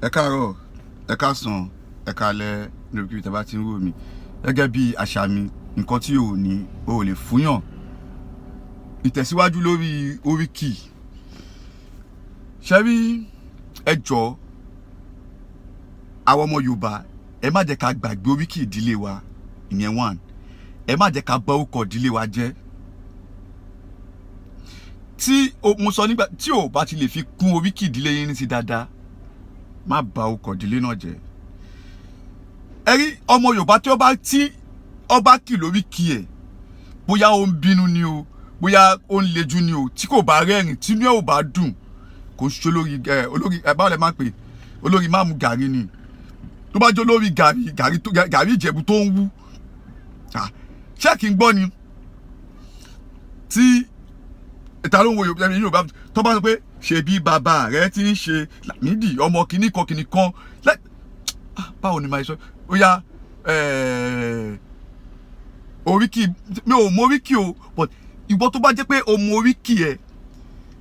Ẹ káàárọ̀, ẹ káàsán, ẹ káalẹ́ níbikíbi tí a bá ti ń wò mí. Gẹ́gẹ́ bí àṣà mi, nǹkan tí o ò ní o ò lè fúnyàn. Ìtẹ̀síwájú lórí oríkì. Ṣé rí, ẹ jọ̀ọ́, àwọn ọmọ Yorùbá, ẹ má jẹ́ ká gbàgbé oríkì ìdílé wa. Ìyẹn one. Ẹ má jẹ́ ká bà orúkọ ìdílé wa jẹ́. Tí mo sọ nígbà tí o bá ti lè fi kún oríkì ìdílé yín ní ti dáadáa, má bà orúkọ ìdílé náà jẹ́. Ẹ rí ọmọ Yorùbá tí ó bá tí ọba kì lóríkì ẹ̀, bóyá ó ń bínú ni o, bóyá ó ń lejú ni o, tí kò bá rẹ́rìn, tí inú ẹ̀ ò bá dùn, kò ń ṣe olórí ẹ, olórí ẹ, báwo lẹ máa ń pè, olórí máàmù gàrí ni. Tó bá jẹ́ olórí gàrí, gàrí tó gàrí Ìjẹ̀bú tó ń wú, ṣé kí n gbọ́ ni tí ìta ló ń wo Yorùbá tó bá sọ pé ṣebí bàbá rẹ ti ń ṣe Lámìdí ọmọ kìíní kan kìíní kan, báwo ni màá sọ? Ó yá, oríkì, mi ò mọ oríkì o, but ìwọ tó bá jẹ́ pé o mọ oríkì ẹ,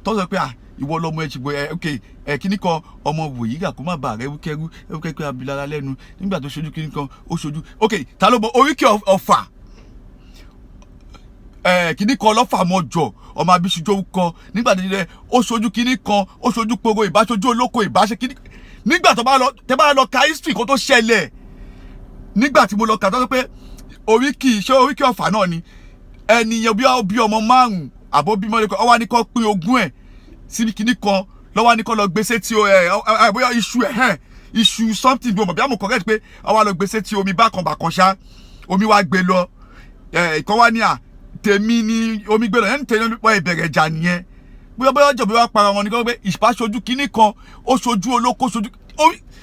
tó sọ pé, ah, ìwọ lọmọ ẹ, ṣùgbọ́n ẹ, ok, ẹ kíní kan, ọmọ wòyígà kó má bàa rẹ wúkẹ́rú wúkẹ́rú abilára lẹ́nu nígbà tó ṣojú kíní kan ó ṣojú. Ok, ta ló mọ oríkì Ọ̀fà? Ẹ kíní kan ọlọ́fà mọ́jọ, ọmọ abiṣujú kọ nígbà tó yẹ ó ṣojú kíní kan, ó ṣojú poro, ìbáṣojú olóko, ìbáṣe kíní nígbà tó bá lọ, tẹ bá lọ ka history kan tó ṣẹlẹ̀ nígbà tí mo lọ kà, tó sọ pé oríkì, ṣé oríkì Ọ̀fà náà ni ẹnìyàn bí ọmọ márùn àbó bímọ lẹ́kọ̀ọ́, ọwọ́ ní kó pín ogún ẹ̀ síbi kíní kan lọ́wọ́, ní kó lọ gbé sétí ẹ ẹ, bóyá iṣu ẹ, iṣu something bí o mọ̀ bí àmọ̀ correct, pé ọwọ́ lọ gbé sétí omi bákan bákan ṣá, omi wá gbé lọ. Ẹ ìkan wá ní à tèmi ni omi gbé lọ yẹn, ní tèmi wọ́n ìbẹ̀rẹ̀ ìjà nìyẹn. Bóyá bóyá ọjọ́ bóyá para wọn ni kó pé ìbáṣojú kíní kan, ó ṣojú olóko, ṣojú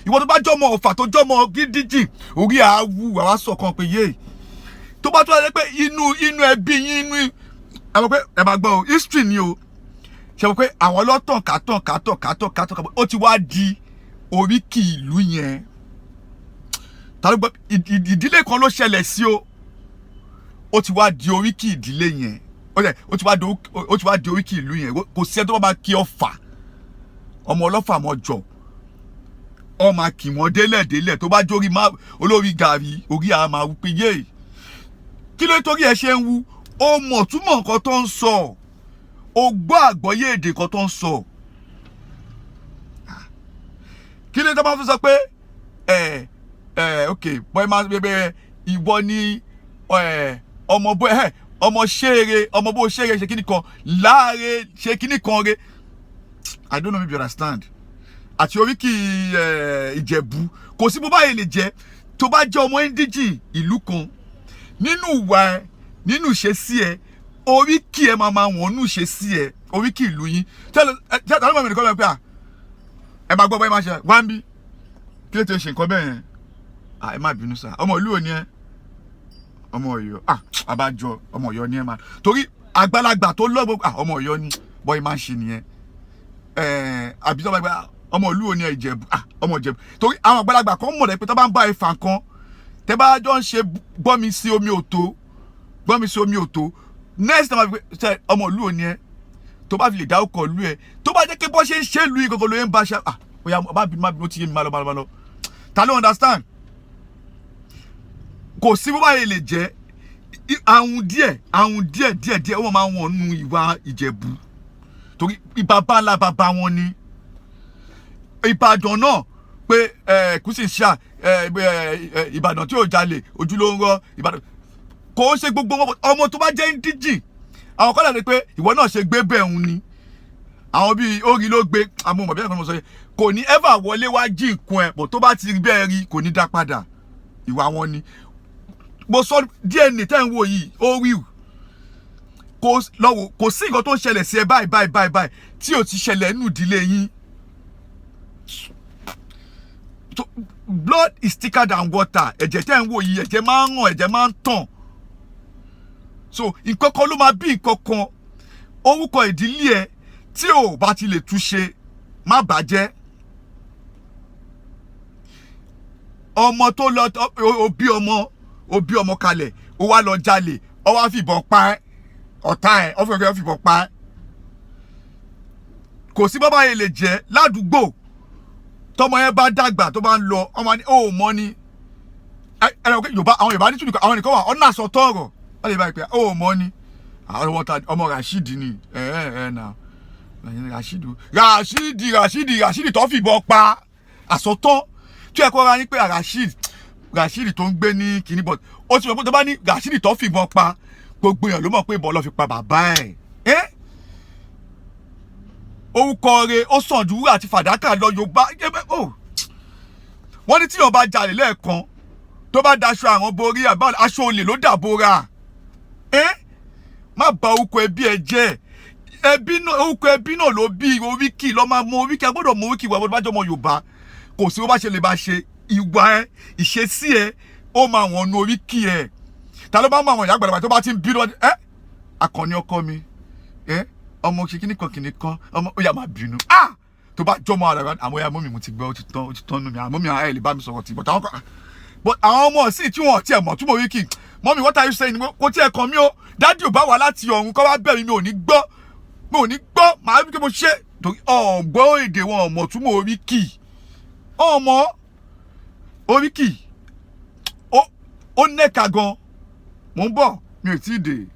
ìwọ tó bá jọmọ Ọ̀fà, tó jọmọ gídíjì, orí àáwù àwa sọ̀kan pé yé tó bá tó wá pé inú inú ẹbí yín, inú ẹ mọ̀ pé ẹ máa gbọ́ o, history ni o. Ṣe mọ̀ pé àwọn ọlọ́tàn kátàn kátàn kátàn kátàn kátàn, ó ti wá di oríkì ìlú yẹn. Tàbí gbọ́ ìdílé kan ló ṣẹlẹ̀ sí o, ó ti wá di oríkì ìdílé yẹn, ó ti wá di oríkì ìlú yẹn. Kò sí ẹni tó bá máa kí Ọ̀fà, ọmọ ọlọ́fà mọ́jọ, ọ máa kì wọ́n délẹ̀ délẹ̀. Tó bá jórí má olórí gàrí, orí àá máa wú pé yé, kí ló torí ẹ ṣe ń wú? Ó mọ̀ túmọ̀ nǹkan tó ń sọ, ó gbọ́ àgbọ́yé èdè kan tó ń sọ. Kí ló tó máa fi sọ pé ẹ ẹ, ok, bọ́ ẹ máa bẹ ìwọ ni ẹ ọmọ bó ẹ ọmọ ṣéere, ọmọ bó ṣéere ṣe kíní kan láàre, ṣe kíní kan re. I don't know if you understand. Àti oríkì ẹ Ìjẹ̀bú, kò sí bó báyìí lè jẹ́, tó bá jẹ́ ọmọ indigene ìlú kan, nínú ìwà ẹ, nínú ìṣesí ẹ, oríkì ẹ máa máa wọ̀n nínú ìṣesí ẹ, oríkì ìlú yín. Tẹ́lẹ̀ ẹ tẹ́lẹ̀ mọ̀ mi nìkan bẹ́ẹ̀ pé à ẹ máa gbọ́ bẹ́ẹ̀, máa ṣe wá ń bí, kí ló ti ṣe nǹkan bẹ́ẹ̀ yẹn? À ẹ má bínú sá, ọmọ ìlú òní ẹ? Ọmọ Ọ̀yọ́. À abájọ, ọmọ Ọ̀yọ́ ni ẹ máa torí àgbàlagbà tó lọ gbogbo, ọmọ Ọ̀yọ́ ni bọ́ọ̀ máa ń ṣe nìyẹn. Ẹ àbí tó bá gbà ọmọ ìlú òní ẹ? Ìjẹ̀bú. À ọmọ Ìjẹ̀bú, torí àwọn àgbàlagbà kan mọ̀ pé tó bá ń bá ẹ fà nǹkan, tẹ bá jọ ń ṣe gbọ́ mi sí omi òtó, gbọ́ mi sí omi òtó, next time ṣe ọmọ ìlú òní ẹ, tó bá fi lè dárúkọ ìlú ẹ, tó bá jẹ́ pé bọ́ ṣe ń ṣe ìlú yìí kankan ló ń bá ṣe, ah, oya, má bínú, má bínú, ó ti yé mi, má lọ, má lọ, má lọ. Ta ló understand? Kò sí bó báyìí lè jẹ́, ahun díẹ̀, ahun díẹ̀ díẹ̀ díẹ̀, ó máa ń wọ̀n nù ìwà Ìjẹ̀bú, torí bàbá ńlá bàbá wọn ni. Ìbàdàn náà pé ẹ kùsì ṣá ẹ ẹ Ìbàdàn tí ò jalè, ojú ló ń rọ Ìbàdàn. Kò ń ṣe gbogbo ọmọ tó bá jẹ́ indigene, àwọn kọ́lá ni pé ìwọ náà ṣe gbé bẹ́ẹ̀ ń ni àwọn bíi orí ló gbé àmọ́ mọ̀ bí ẹ̀kan mo sọ yẹn, kò ní ever wọlé wá jí nǹkan ẹ̀ bọ̀, tó bá ti rí bẹ́ẹ̀ rí, kò ní dá padà. Ìwà wọn ni mo sọ. DNA tẹ́ ń wò yìí, ó rí kò lọ́wọ́, kò sí nǹkan tó ń ṣẹlẹ̀ sí ẹ báyìí báyìí báyìí báyìí tí ò ti ṣẹlẹ̀ nínú ìdílé yín. Blood is thicker than water. Ẹ̀jẹ̀ tẹ́ ń wò yìí, ẹ̀jẹ̀ máa ń ràn, ẹ̀jẹ̀ máa ń tàn. So nǹkan kan ló máa bí nǹkan kan. Orúkọ ìdílé ẹ tí ò bá ti lè túnṣe, má bàjẹ́. Ọmọ tó lọ, ó bí ọmọ, ó bí ọmọ kalẹ̀, ó wá lọ jalè, ó wá fìbọn pa ẹ́, ọ̀tá ẹ̀ ó fẹ́ fìbọn pa ẹ́. Kò sí bọ́bá yẹn lè jẹ́ ládùúgbò. Tọmọ yẹn bá dàgbà, tó bá ń lọ, ọmọ ní ó mọ ni. Ẹ ẹ Yorùbá, àwọn Yorùbá ní tùnú, àwọn nìkan wà ọ̀nà àsọtọ̀ ọ̀rọ̀, wọ́n lè bá yìí pé ó mọ ni. Àwọn ọmọ ta ọmọ Rasheed ni. Ẹ ẹ ẹ nà Rasheed, Rasheed, Rasheed, Rasheed tó fìbọn pa àsọtọ́ tí ẹ kọ́ ra ní pé Rasheed, Rasheed tó ń gbé ní kinní, but ó ti mọ̀ pé tó bá ní Rasheed tó fìbọn pa, gbogbo èèyàn ló mọ̀ pé ìbọn ló fi pa bàbá ẹ̀. Ẹ́ orúkọ rẹ̀ ó sàn ju wúrà àti fàdákà lọ. Yorùbá, wọ́n ní tí yóò bá jalè lẹ́ẹ̀kan, tó bá daṣọ àwọn borí, àbá aṣọ olè ló dàbora. Ẹ́ má bà orúkọ ẹbí ẹ jẹ́. Ẹbí náà, orúkọ ẹbí náà ló bí oríkì lọ́ máa mọ oríkì. A gbọ́dọ̀ mọ oríkì wa. Bó bá jẹ́ ọmọ Yorùbá, kò sí bó bá ṣe lè bá ṣe ìwà ẹ, ìṣesí ẹ, ó máa wọ̀n nu oríkì ẹ. Ta ló bá mọ àwọn ìyá àgbàlagbà tó bá ti ń bínú ẹ? Akànní ọkọ mi, ẹ ọmọ ṣe kíní kan kíní kan, ọmọ ó yà máa bínú. Ah, tó bá jọmọ ara àwọn ẹ̀yà mọ́mì, mo ti gbọ́, ó ti tán, ó ti tán nù mí. Àwọn mọ́mì ẹ̀ lè bá mi sọ̀rọ̀ tì, but àwọn kan, but àwọn ọmọ sí tí wọn tiẹ̀ mọ̀ túmọ̀ oríkì. "Mummy, what are you saying?" Kò tiẹ̀ kàn mí o. Daddy ò bá wà láti ọ̀run kọ́ wá bẹ̀ mí, mi ò ní gbọ́, mi ò ní gbọ́. Màá bí kí mo ṣe torí ọ̀gbọ́n èdè wọn, ọ̀mọ̀ túmọ̀ oríkì, ọmọ oríkì ó nẹ́ka gan. Mò ń bọ̀, mi ò tí ì dé.